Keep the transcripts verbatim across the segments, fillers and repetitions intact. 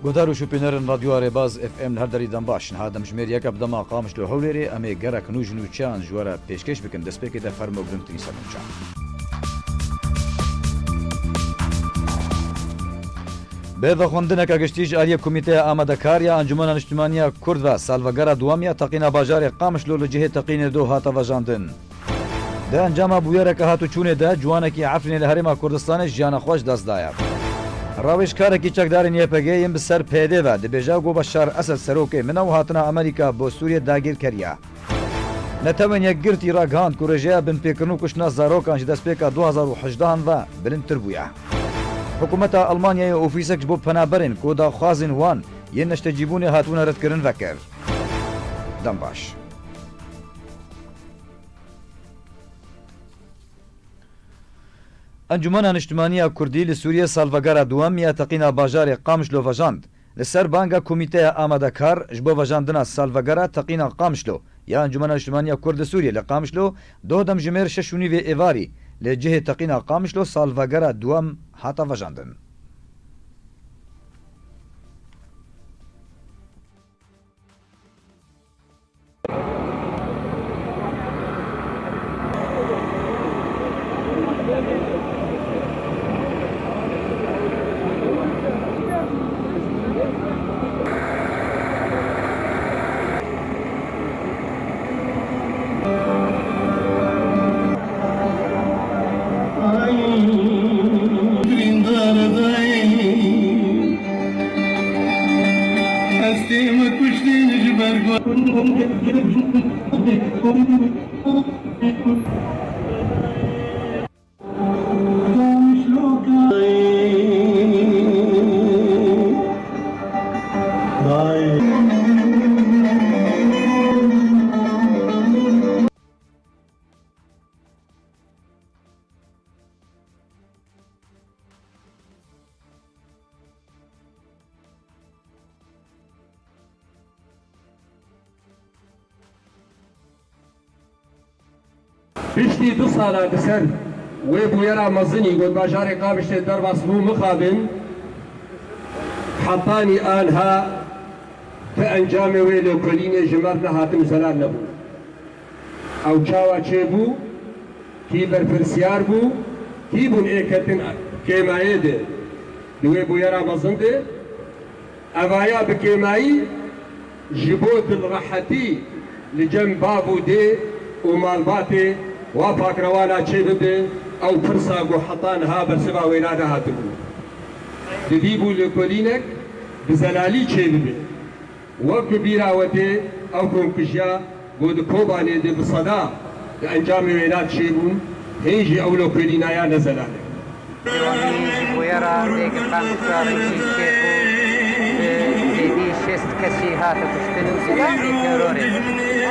Guhdar û şopînerên Radyoya Rêbaz F M li her derî dem baş. Niha demjimêriyeke bi dema Qamişlo Hewlêrê, em ê gerek nû ji nûçeyan ji we re pêşkêş bikin. Destpêkê de fermo girîngtirîn ser nûçeyan. Bi vexwendineke giştî ji aliyê Komîteya Amadekar ya Encûmena Niştimanî ya Kurd ve salvegera duwem ya teqîna bajarê Qamişlo li cihê teqînê do hate vejandin. Di encama bûyereke hatûçûnê de ciwanekî Efrînê li Herêma Kurdistanê jiyana xwe ji dest daye. Rawêjkarekî çekdarên Y P G yên bi ser P Y D ve dibêje ku Beşar Esed serokê min e û hatina Amerîka bo Sûriyê dagîr kiriye. Netewên Yekgirtî ragihand ku rêjeya binpêkirin û kuştina zarokan ji destpêka du hazar û hejdehan ve bilindtir bûye. Hikûmeta Almanyayê ofîsek ji bo penaberên ku daxwazên wan yên neştecîbûnê hatibûne redkirin vekir. Dem baş. Encûmena Niştimanî ya Kurdî li Sûriyê salvegera duwem ya teqîna bajarê Qamişlo vejand. Li ser banga Komîteya Amadekar ji bo vejandina salvegera teqîna Qamişlo ya Encûmena Niştimanî ya Kurd li Sûriyê li Qamişlo, doh demjimêr şeş û nîvê êvarî li cihê teqîna Qamişlo salvegera duwem hate vejandin. Piştî du sala di ser wê bûyera mezinî ku bajarê Qamişlê derbas bû mixabin, hetanî anha ti encamê wê lêkolînê ji me re nehatin û zelal nebûn. Ew çawa çêbû? Kî berpirsiyar bû? Kî bûn ê ketin kêmayê de di wê bûyera mezin de? Evaya bi kêmayî ji bo dilrehetî li cem bav û dê û malbatê wa pakrewana çêbibe, ew pirsa ku heta niha bersiva wê nehatibû. Didîbû lêkolînek bi zelalî çêbibe. Wek ku bîra we tê, ew komkujiya ku di Kobanê de bi seda di encamê wêna çêbûn, hên jî ew lêkolînaya ne zelal e. Dewamî ji bûyera dêgirkan çar û çêbû, bi zêdî şêst kesî hate kuştin û zêdî terorê.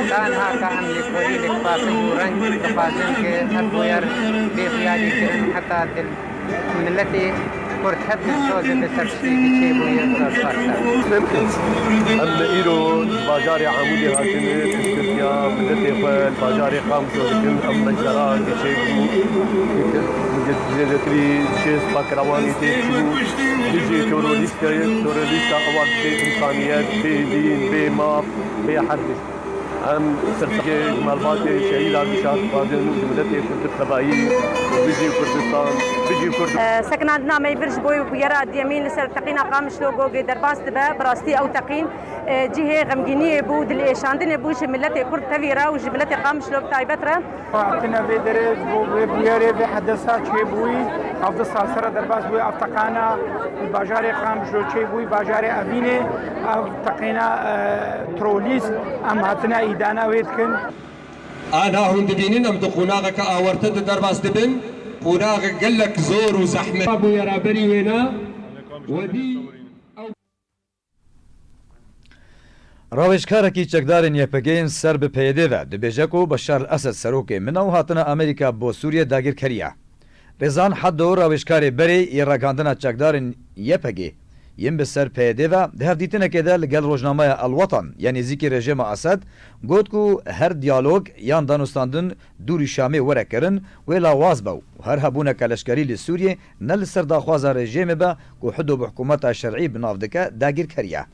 Tanha ka em lêkolînek fasib û reng dixwazin ku ev bûyer bê bûyerî kirin heta dil Miletê Kurd hep dilsoz e bi ser tiştê ku çêbûye Rojhilata. Em îro bajarê Amûdê hatine, piştgirtiya miletê xwe li bajarê Qamişlo dikin. Em meşera ku çêbû, zêdetirî şêst pakrewanî tê çû. Dijî terorîst e, terorîsta ewa bê însaniyet, bê dîn, bê maf, bê her tişt. Em tirsakê ji malbatê şehîdan dişar dixwazin û ji miletê Kurd tevayî û bijî Kurdistan, bijî Kurd. Sekinandina me yê vir ji bo bûyera diyemîn li ser teqîna Qamişlo gogê derbas dibe. Bi rastî ew teqîn, e, cihê xemgîniyê bû, dilêşandinê bû ji miletê Kurd tevî re û ji miletê Qamişlo bi taybet re. Hatine vê derê bo vê bûyerê vê hedesa çêbûyî, hevdeh sal sere derbas bûyî ev teqana li bajarê Qamişlo çêbûyî, bajarê Evînê ev teqîna, e, terorîst em hatine îdana wê dikin. Ana hûn dibînin em di qonaxeke awarte de derbas dibin, qonaxek gelek zor û zehmet. Bûyera berî wêna wedî. Rawêjkarekî çekdarên Y P G yên ser bi P Y D ve dibêje ku Beşar el Esed serokê min e û hatine Amerîka bo Sûriyê dagîrkeriye. Rêzan Heddo rawêjkarê berê yê ragihandina çekdarên Y P G Yên bi ser P Y D ve di hevdîtinekê de li gel rojnameya El Watan ya nêzîkî rejîma Esed got ku her diyalog yan danûstandin dûrî Şamê were kirin, wê lawaz be û her hebûneke leşkerî li Sûriyê ne li ser daxwaza rejîmê be ku hido bi hikûmeta şer'î bi nav dike dagîrker e.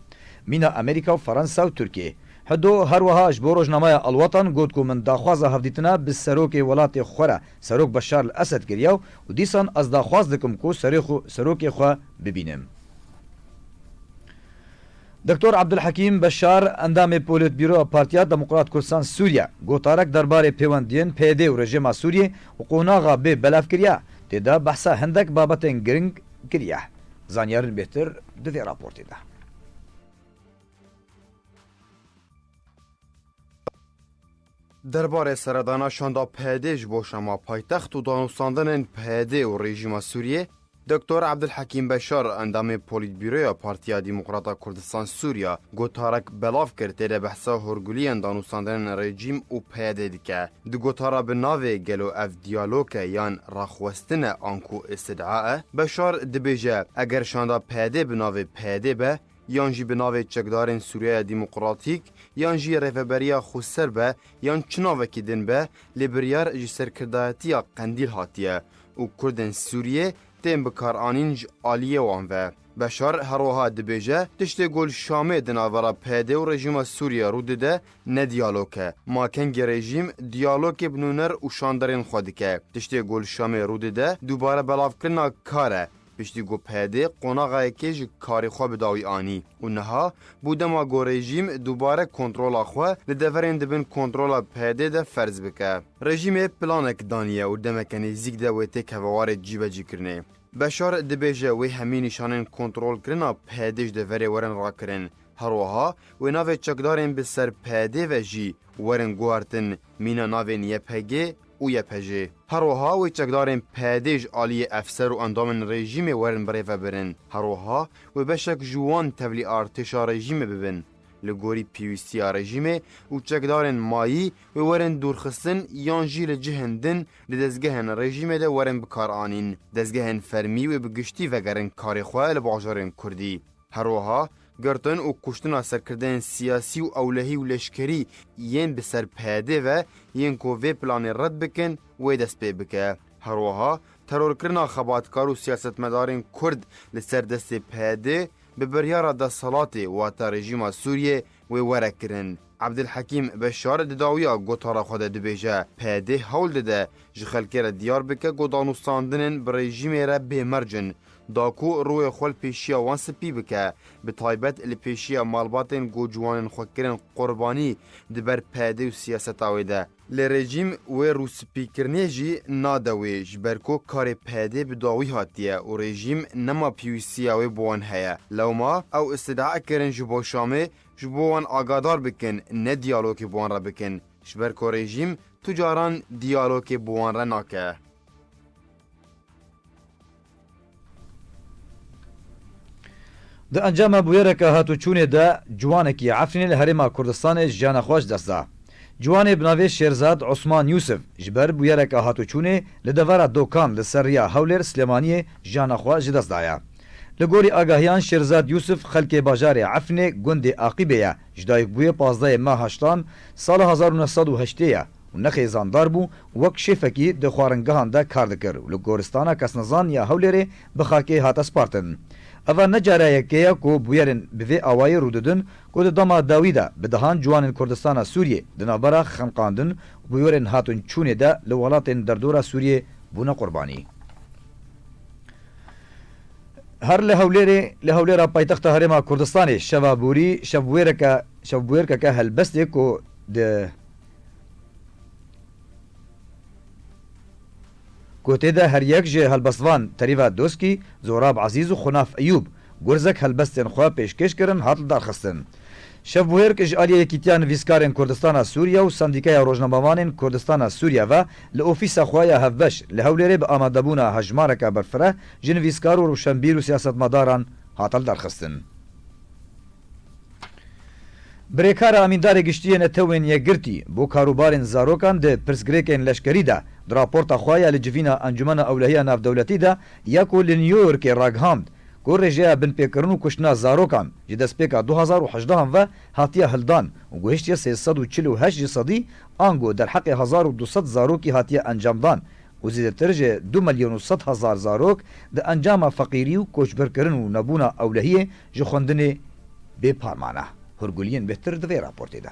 Mîna Amerîka, Fransa û Tirkiyê. Hido her wiha ji bo rojnameya El Watan got ku min daxwaza hevdîtina bi serokê welatê xwe re, Serok Beşar li Esed kiriye û dîsan ez daxwaz dikim ku serê xwe, serokê xwe bibînim. Doktor Abdulhekîm Beşar, endamê Polîtbîroya Partiya Demokrat Kurdistan Sûriye, gotarek derbarê pêwendiyên P Y D û rejîma Sûriyê û qonaxa bê belav kiriye. Tê de behsa hindek babetên giring kiriye. Zanyarên bêhtir di vê raportê de. Derbarê seredana şanda P Y D ji bo Şama paytext û danûstandinên P Y D û rejîma Sûriyê, Doktor Abdulhekîm Beşar, endamê Polîtbîroya Partiya Demokrata Kurdistan Sûriya, gotarek belav kir, tê de behsa hûrguliyên danûstandinên rejîm û P Y D dike. Di gotara bi navê Gelo ev diyalog e yan raxwestin e anku îstid'a e, Beşar dibêje, eger şanda P Y D bi navê P Y D be, yan jî bi navê Çekdarên Sûriyeya Demokratîk, yan jî Rêveberiya Xweser be, yan çi navekî din be, lê biryar ji serkirdayetiya Qendîl hatiye û Kurdên Sûriyê tên bikaranîn ji aliyê wan ve. Beşar her wiha dibêje, tiştê ku li Şamê di navbera P Y D û rejîma Sûriye rû dide, ne diyalog e. Ma kengî rejîm diyalogê bi nûner û şanderên xwe dike? Tiştê ku li Şamê rû dide, dubare belavkirina kar e. Piştî ku P Y D qonaxa yekê ji karê xwe bi dawî anî û niha bû dema ku rejîm dubare kontrola xwe li deverên di bin kontrola P Y D de ferz bike. Rejîmê planek daniye û demeke nêzîk de wê têkeve warê cîbecîkirinê. Beşar dibêje wê hemî nîşanên kontrolkirina P Y D ji deverê werin rakirin. Her wiha wê navê çekdarên bi ser P Y D ve jî werin guhertin mîna navên Y P G û Y P J. Her wiha wê çekdarên P Y D ji aliyê efser û endamên rejîmê werin birêvebirin. Her wiha wê beşek ji wan tevlî artêşa rejîmê bibin. Li gorî pêwîstiya rejîmê û çekdarên mayî wê werin dûrxistin yan jî li cihên din di dezgehên rejîmê de werin bikaranîn. Dezgehên fermî wê bi giştî vegerin karê xwe li bajarên kurdî. Her wiha girtin û kuştina serkirdeyên siyasî û ewlehî û leşkerî yên bi ser P Y D ve yên ku vê planê red bikin, wê dest pê bike. Her wiha terorkirina xebatkar û siyasetmedarên kurd li ser destê P Y D bi biryara desthilatê, wata rejîma Sûriyê, wê were kirin. Ebdilhekîm Beşar di dawiya gotara xwe de dibêje, P Y D hewl dide ji xelkê re diyar bike ku danûstandinên bi rejîmê re bêmerc in, da ku rûyê xwe li pêşiya wan spî bike, bi taybet li pêşiya malbatên ku ciwanên xwe kirin qurbanî di ber P Y D û siyaseta wê de. Lê rejîm wê rûspîkirinê jî nade wê, ji ber ku karê P Y D bi dawî hatiye û rejîm nema pêwîstiya wê bi wan heye. Lewma ew îstîda kirin ji bo Şamê, ji bo wan agadar bikin, ne diyalogê bi wan re bikin. Ji ber ku rejîm tu caran diyalogê bi wan re nake. Di encama bûyereke hatûçûnê de ciwanekî Efrînê li Herêma Kurdistanê jiyana xwe ji dest da. Ciwanê bi navê Şêrzad Osman Yûsif ji ber bûyereke hatûçûnê li devera Dokan li ser riya Hewlêr Silêmaniyê jiyana xwe ji dest daye. Li gorî agahiyan Şêrzad Yûsif xelkê bajarê Efrînê gundê Aqîbê ye, ji dayikbûyê pazdehê meha heştan sala hezar û neh sed û heştê ye û nexêzandar bû, wek şêfekî di xwaringehan de kar dikir û li goristana kesnizan ya Hewlêrê bi xakê hate spartin. Eva ne cara yekê ye ku bûyerên bi vê awayî rû didin ku di dema dawî de bi dehan ciwanên Kurdistana Sûriyê di navbera xeniqandin û bûyerên hatin çûnê de li welatên derdora Sûriyê bûne qurbanî. Her li Hewlêrê, li Hewlêra paytexta Herêma Kurdistanê şeva borî şevbûyereke, şevbûyerkeke helbestê ku di, ku tê de her yek ji helbestvan Terîva Doskî, Zorab Ezîz û Xunaf Eyûb gurzek helbestên xwe pêşkêş kirin, hat lidarxistin. Şevbûyerk ji aliyê Yekîtiya Nivîskarên Kurdistana Sûriye û Sendîkaya Rojnamevanên Kurdistana Sûriye ve li ofîsa xwe ya hevbeş li Hewlêrê bi amadebûna hejmareke berfireh ji nivîskar û rewşenbîr û siyasetmedaran hate lidarxistin. Birêkara Emîndarê Giştî yê Netewên Yekgirtî bo karûbarên zarokan di pirsgirêkên leşkerî de di raporta xwe ya li civîna Encûmena Ewlehiya Navdewletî de ya ku li New Yorkê ragihand, ku rêjeya binpêkirin û kuştina zarokan ji destpêka du hazar û hejdehan ve hatiye hildan û guhiştiye sê sed û çil û heşt ji sedî, ango derheqê hezar û du sed zarokî hatiye encamdan û zêdetir ji du milyon û sed hezar zarok di encama feqîrî û koçberkirin û nebûna ewlehiyê ji xwendinê bê par mane. Hûrguliyên bêhtir di vê raportê de.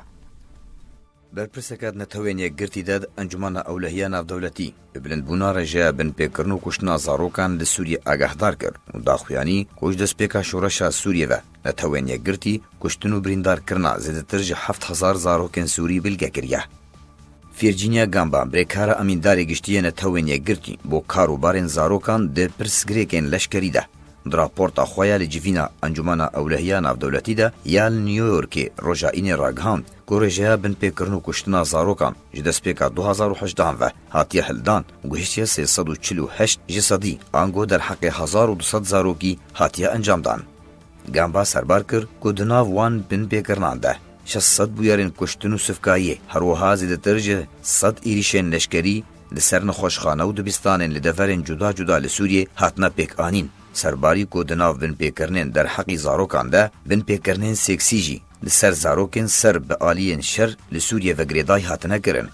Berpirseke di Netewên Yekgirtî de di Encûmena Ewlehiya Navdewletî bi bilindbûna rêjeya binpêkirin û kuştina zarokan li Sûriyê agahdar kir û daxuyanî ku ji destpêka şoreşa Sûriyê ve Netewên Yekgirtî kuştin û birîndarkirina zêdetir ji heft hezar zarokên Sûrî bilge kiriye. Virginia Gamba, birêkara Emîndarê Giştî yê Netewên Yekgirtî bo kar û barên zarokan di pirsgirêkên leşkerî de, di raporta xwe ya li civîna Encûmena Ewlehiya Navdewletî de ya li New Yorkê roja Înê ragihand ku rêjeya binpêkirin û kuştina zarokan ji destpêka du hazar û hejdehan ve hatiye hildan û gihiştiye sê sed û çil û heşt ji sedî, ango derheqê hezar û du sed zarokî hatiye encamdan. Gamba serbar kir ku di nav wan binpêkirinan de şeş sed bûyerên kuştin û sivkayiyê, her wiha zêdetir ji sed êrîşên leşkerî li ser nexweşxane û dibistanên li deverên cuda cuda li Sûriyê hatine pêkanîn. Serbarî ku di nav binpêkirinên derheqî zarokan de binpêkirinên seksî jî li ser zarokên ser bi aliyên şer li Sûriyê ve girêdayî hatine kirin.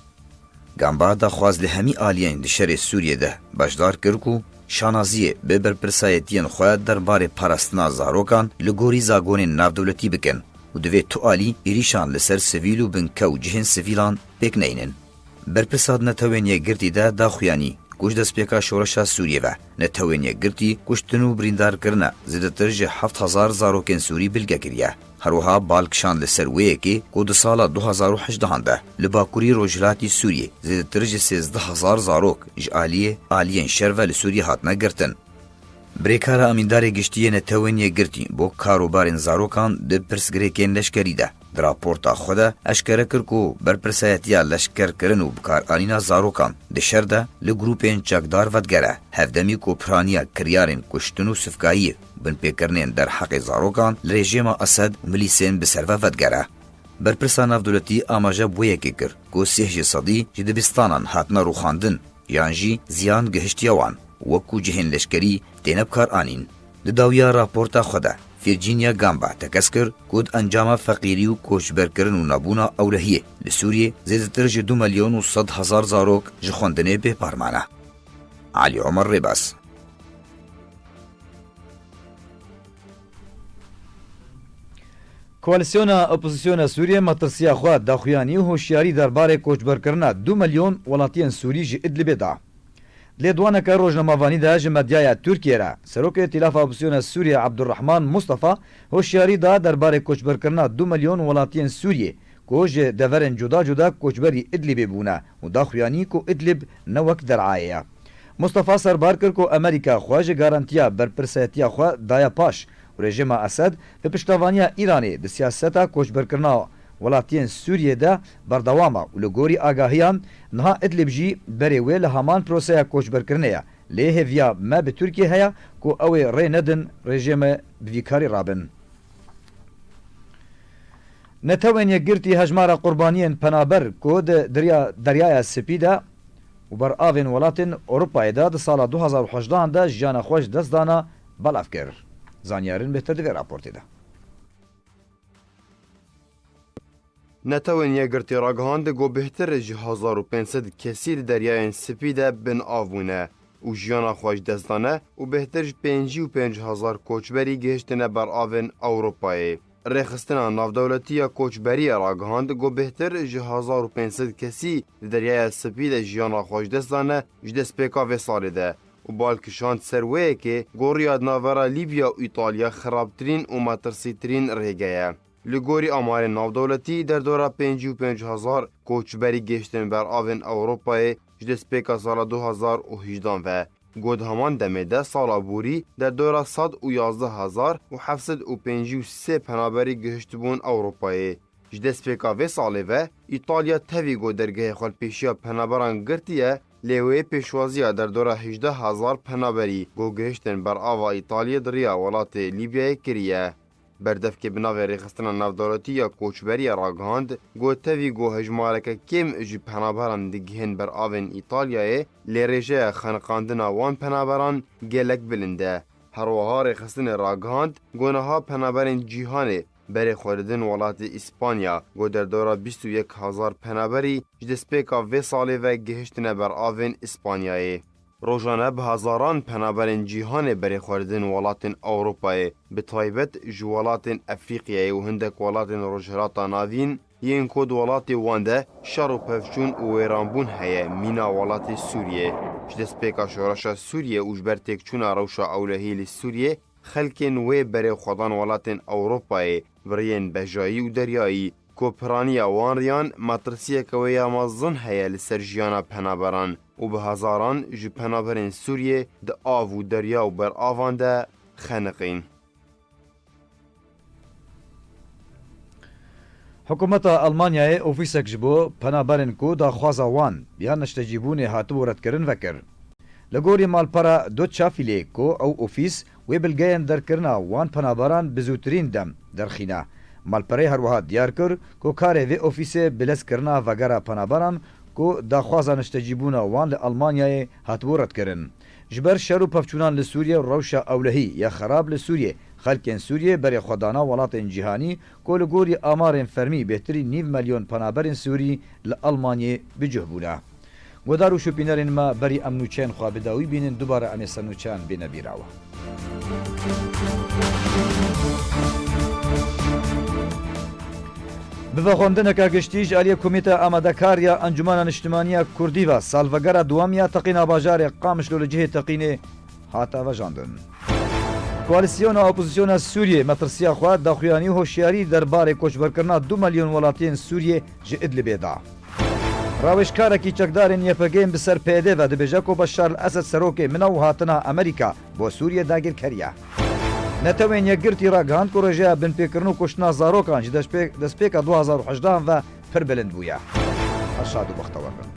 Gamba daxwaz li hemî aliyên di şerê Sûriyê de beşdar kir ku şanaziyê bi berpirsayetiyên xwe derbarê parastina zarokan li gorî zagonên navdewletî bikin û divê tu alî êrîşan li ser sivîl û binke û cihên sivîlan pêk neynin. Berpirsa di Netewên Yekgirtî de daxuyanî ku ji destpêka şoreşa Sûriyê ve Netewên Yekgirtî kuştin û birîndarkirina zêdetir ji heft hezar zarokên Sûrî bilge kiriye. Her wiha bal kişand li ser wê yekê ku di sala du hazar û hejdehan de li bakurî rojhilatî Sûriyê zêdetir ji sêzdeh hezar zarok ji aliyê aliyên şer ve li Sûriyê hatine girtin. Birêkara Emîndarê Giştî yê Netewên Yekgirtî bo kar û barên zarokan di pirsgirêkên leşkerî de di raporta xwe de eşkere kir ku berpirsayetiya leşkerkirin û bikaranîna zarokan di şer de li grûpên çekdar vedigere, hevdemî ku piraniya kiryarên kuştin û sivkayiyê û binpêkirinên derheqê zarokan li rejîma Esed û milîsên bi ser ve vedigere. Berpirsa navdewletî amaje bi wê yekê kir ku sih ji sedî ji dibistanan hatine rûxandin yan jî ziyan gihiştiye wan, wek ku cihên leşkerî têne bikaranîn. Di dawiya raporta xwe de, Virginia Gamba tekez kir ku di encama feqîrî û koçberkirin û nebûna ewlehiyê li Sûriyê zêdetir ji du milyon û sed hezar zarok ji xwendinê bêpar mane. Elî Omer Rêbaz. Koalîsyona Opozîsyona Sûriyê metirsiya xwe daxuyanî û hoşyarî derbarê koçberkirina du milyon welatiyên Sûrî ji Idlibê da. Di lêdwaneke rojnamevanî de ji medyaya Tirkiyê re, Serokê Tîlafa Opozîsyona Sûriyê Abdurrahman Mustafa hoşyarî da derbarê koçberkirina du milyon welatiyên Sûriyê ku ji deverên cuda cuda koçberî Idlibê bûne û daxuyanî ku Idlib ne wek derayê ye. Mustafa serbar kir ku Amerîka xwe ji garantiya berpirsiyetiya xwe daye paş û rejîma Esed bi piştevaniya Îranê di siyaseta koçberkirina welatiyên Sûriyê de berdewam e û li gorî agahiyan niha Idlib jî berê wê li heman proseya koçberkirinê ye. Lê hêviya me bi Tirkiyê heye ku ew ê rê nedin rejîmê bi vî karî rabin. Netewên Yekgirtî hejmara qurbaniyên penaber ku di derya, Deryaya Spî de û ber avên welatên Ewropayê de di sala du hazar û hejdehan de jiyana xwe ji dest dana belav kir. Zanyarin bêhtir di vê raportê de. Netewên Yekgirtî ragihand ku bêhtir ji hezar û pênc sed kesî di Deryayên Spî de bin av bûne û jiyana xwe ji dest dane û bêhtir ji pêncî û pênc hezar koçberî gihiştine ber avên Ewropayê. Rêxistina Navdewletî ya Koçberiyê ragihand ku bêhtir ji hezar û pênc sed kesî di Deryaya Spî de jiyana xwe ji dest dane ji destpêka vê salê de û bal kişand ser wê yekê goriya di navbera Lîbya û Îtalya xirabtirîn û metirsîtirîn rêge ye. Li gorî amarên navdewletî, derdora pêncî û pênc hezar koçberî gihiştin ber avên Ewropayê ji destpêka sala du hezar û hejdehan ve. Ku di heman demê de sala borî derdora sed û yazdeh hezar û heft sed û pêncî û sê penaberî gihiştibûn Ewropayê. Ji destpêka vê salê ve, Îtalya tevî ku dergehê xwe li pêşiya penaberan girtiye, lê wê pêşwaziya derdora hejdeh hezar penaberî ku gihiştin ber ava Îtalyê di riya welatê Lîbyayê kiriye. Berdevkê bi navê Rêxistina Navdewletî ya Koçberiyê ragihand, got, tevî ku hejmareke kêm ji penaberan digihên ber avên Îtalyayê, lê rêjeya xeniqandina wan penaberan gelek bilind e. Her wiha rêxistinê ragihand, ku niha penaberên cîhanê berê xwe didin welatê Îspanya, ku derdora bîst û yek hezar penaberî ji destpêka vê salê ve gihiştine ber avên Îspanyayê. Rojane bi hezaran penaberên cîhanê berê xwe didin welatên Ewropayê, bi taybet ji welatên Efrîqyayê û hindek welatên Rojhilata Navîn, yên ku di welatê wan de şer û pevçûn û wêranbûn heye, mîna welatê Sûriyê. Ji destpêka şoreşa Sûriyê û ji ber têkçûna rewşa ewlehî li Sûriyê, xelkên wê berê xwedan welatên Ewropayê bi riyên bejayî û deryayî, ku piraniya wan riyan metirsiyeke wê ya mezin heye li ser jiyana penaberan û bi hezaran ji penaberên Sûriyê di av û derya û beravan de xeniqîn. Hikûmeta Almanyayê ofîsek ji bo penaberên ku daxwaza wan ya niştecîbûnê hatibû redkirin vekir. Li gorî malpera Dotçafilê ku ew ofîs wê bilgeyên derkirina wan penaberan bi zûtirîn dem derxîne. Malperê her wiha diyar kir ku karê vê ofîsê bilezkirina vegera penaberan ku daxwaza niştecîbûna wan li Almanyayê hatibû redkirin. Ji ber şer û pevçûnan li Sûriyê û rewşa ewlehî ya xerab li Sûriyê, xelkên Sûriyê berê xwe dana welatên cîhanî ku li gorî amarên fermî bêhtirî nîv milyon penaberên Sûrî li Almanyê bi cih bûne. Guhdar û şopînerên me, berî em nûçeyên xwe bi dawî bînin, dubare em ê ser nûçeyan bêne bîra we. Bi vexwendineke giştî ji aliyê Komîteya Amadekar ya Encûmena Niştimanî ya Kurdî ve salvegera duwem ya teqîna bajarê Qamişlo li cihê teqînê hate vejandin. Koalîsyona Opozîsyona Sûriyê metirsiya xwe daxuyanî û hoşyarî derbarê koçberkirina du milyon welatiyên Sûriyê ji Idlibê da. Rawêjkarekî çekdarên Y P G'ê bi ser P Y D'ê ve dibêje ku Beşar el Esed serokê min e û hatina Amerîka bo Sûriyê dagirker e. Netewên Yekgirtî ragihand ku rêjeya binpêkirin û kuştina zarokan ji destpê-, destpêka du hezar û hejdehan ve pir bilind bûye. Her şad û bextewar bin.